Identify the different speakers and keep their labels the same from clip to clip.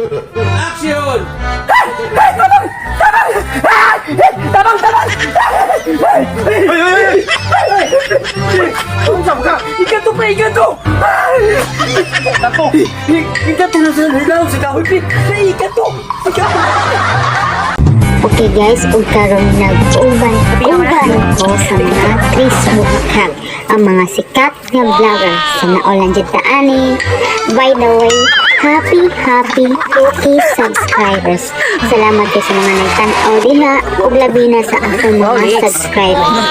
Speaker 1: Action!
Speaker 2: Tabang! Tabang!
Speaker 3: Ay, ay, ay! Unsa ka?
Speaker 2: Ikato pa, ikato!
Speaker 3: Tako.
Speaker 2: Ikato na sa hilaw sa kahoy. Ikato! Ikato!
Speaker 4: Okay guys, ug karon nag-uban uban ko sa mga Facebook hack, ang mga sikat nga vlogger sa naulan jud ta ani. By the way, happy happy 2K subscribers. Salamat kay sa mga nagtan-aw diha ug labi na sa akong mga subscribers.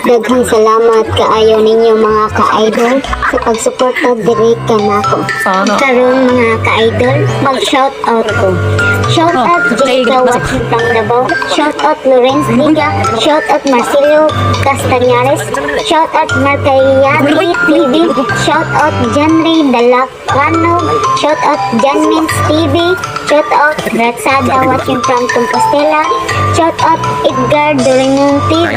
Speaker 4: Daghang salamat kaayo ninyo, mga ka-idol, sa pagsuporta diri kanako. Karon, mga ka-idol, mag-shout out ko. Shout out Jessica watching from Davao. Shout out Lorenz Liga. Shout out Marcelo Castañares. Shout out Marcayati TV. Shout out Janry Dalacano. Shout out Janmins TV. Shout out Ratsada watching from Compostela. Shout out Edgar Doringon TV.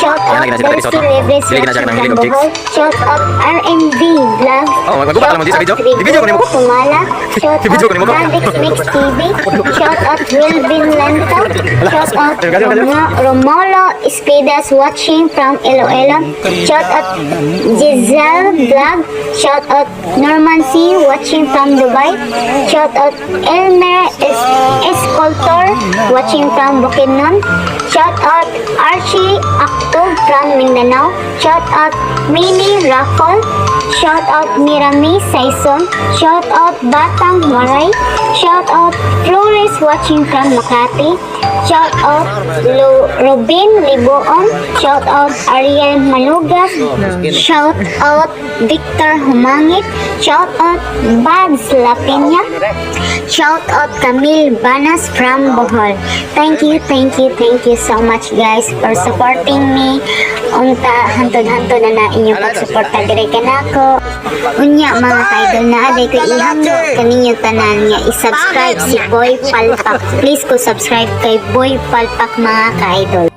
Speaker 4: Shout out Darcy Lebres watching from Bohol. Shout out RMV Vlog.
Speaker 5: Oh, maggubat lang mo di sa video. I-video ko nimo.
Speaker 4: Tumala. Shout out
Speaker 5: I-video ko nimo.
Speaker 4: Radix Mix TV. Shout out Wilvin Lento. Shout out Romolo Espedas watching from Iloilo. Shout out Giselle Vlog. Shout out Norman C watching from Dubai. Shout out Elmer Escultor watching from Bukidnon. Shout out Archie Acto from Mindanao. Shout out Mini Raffle. Shout out Mirami Saison. Shout out Batang Waray. Shout out Flores watching from Makati. Shout out Robin Liboon. Shout out Ariel Malugas. Shout out Victor Humangit. Shout out Bugs Lapinya. Shout out Camille Banas from Bohol. Thank you, thank you, thank you so much, guys, for supporting me. Unta, hantod-hantod na na inyong pagsuporta diri kanako. Unya, mga ka-idol, na aday ko ihangyo kaninyo tanan nga i-subscribe si Boy Palpak. Please ko subscribe kay Boy Palpak, mga ka-idol.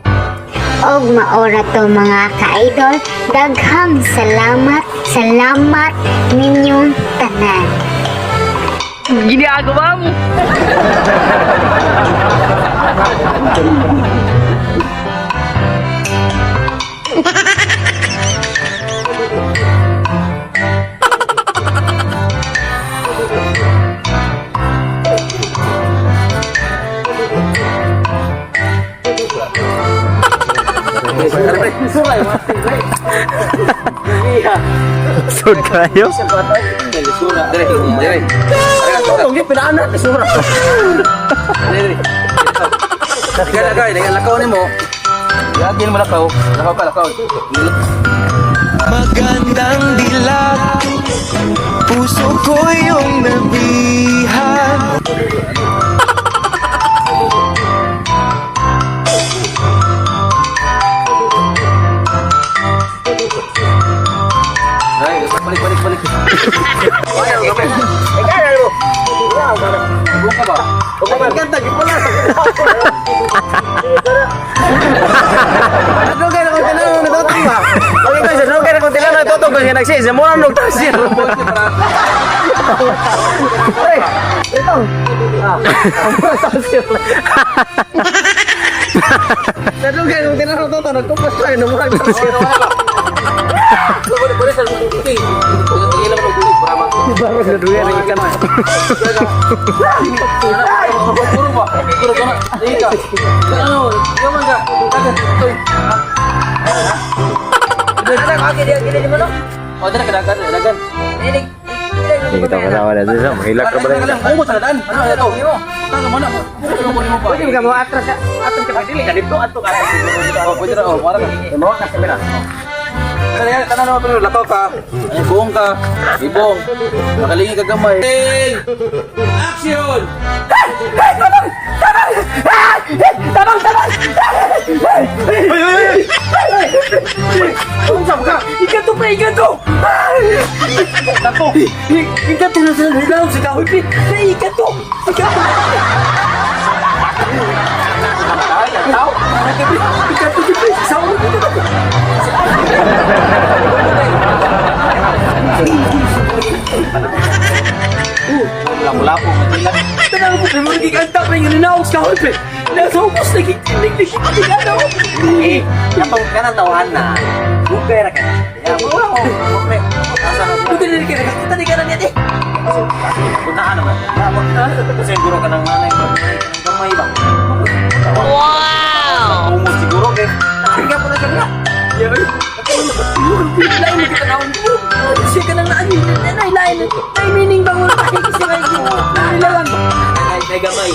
Speaker 4: Og maora to, mga ka-idol. Daghang salamat, salamat ninyong tanan.
Speaker 2: Ginagawa mo!
Speaker 5: Sud kayo.
Speaker 1: Dire, dire.
Speaker 3: Tong pinaanak sura.
Speaker 1: Dire. Daghan agay, daghan lakaw nimo. Yagin mo lakaw. Lakaw ka, lakaw.
Speaker 6: Magandang dilag, puso ko yung nabihag.
Speaker 1: Ay, balik, balik, balik. Ay, gamay. Eh, mo. Buong ka ba?
Speaker 3: Ganda gyud pala. Dugay na kong tinanong natutong ba? Okay guys, dugay na kong tinanong natutong kasi nagsis, mo na nung tasir. Pre, ito. Ah, tasir. Dugay na kong tinanong natutong, nagkumpas tayo, murag tasir.
Speaker 1: Balik, balik sa tubig. Tingin lang ng tubig para mag
Speaker 3: Baru na duya rin ikan.
Speaker 1: Puro ba? Puro ka na. Sige ka. Ano? Yaman ka. Dagan. Toy. Oh, dala ka dagan, dagan.
Speaker 5: Hindi kita kasama na siya. Mahilak ka ba rin?
Speaker 1: Ano mo sa daan? Ano ito? Tama mo na. Ano mo nimo pa?
Speaker 3: Pwede ka mo atras ka dili ka dito ato ka.
Speaker 1: Oh, pwede na. Oh, mara ka.
Speaker 3: Mo ka kamera.
Speaker 1: Tanan yan, tanan naman pero lakaw ka. Ay, buong ka. Ibong. Nakalingi ka gamay. Action!
Speaker 2: Tabang! Tabang!
Speaker 3: Ay, ay, ay! Unsa ka?
Speaker 2: Ikato pa, ikato!
Speaker 3: Tako.
Speaker 2: Ikato na sa hilaw sa kahoy. Ikato! Ikato!
Speaker 1: Tao.
Speaker 2: Ikato! Sa ulo ko!
Speaker 1: Lapo-lapo man sila.
Speaker 2: Tanaw ko pre, mo giganta pre nga nanaog sa kahoy pre. Nasa ubos lagi tinig tinig ano.
Speaker 3: Eh, kapag ka ng tawahan na, bukay ra ka na. Ya, wala ko. Pre, asa na
Speaker 2: Buti na rin kayo, nakakita ni ka na niya eh.
Speaker 3: Puntahan naman. Kasi siguro ka ng nanay, ka ng gamay ba? Wow! Umod siguro kay. Nakariga po na siya niya.
Speaker 2: Lain mo kita naon. Siya ka nang naan. Nay, lain. Nay, meaning bang wala ka kasi may nilalang.
Speaker 3: Ay, may gamay.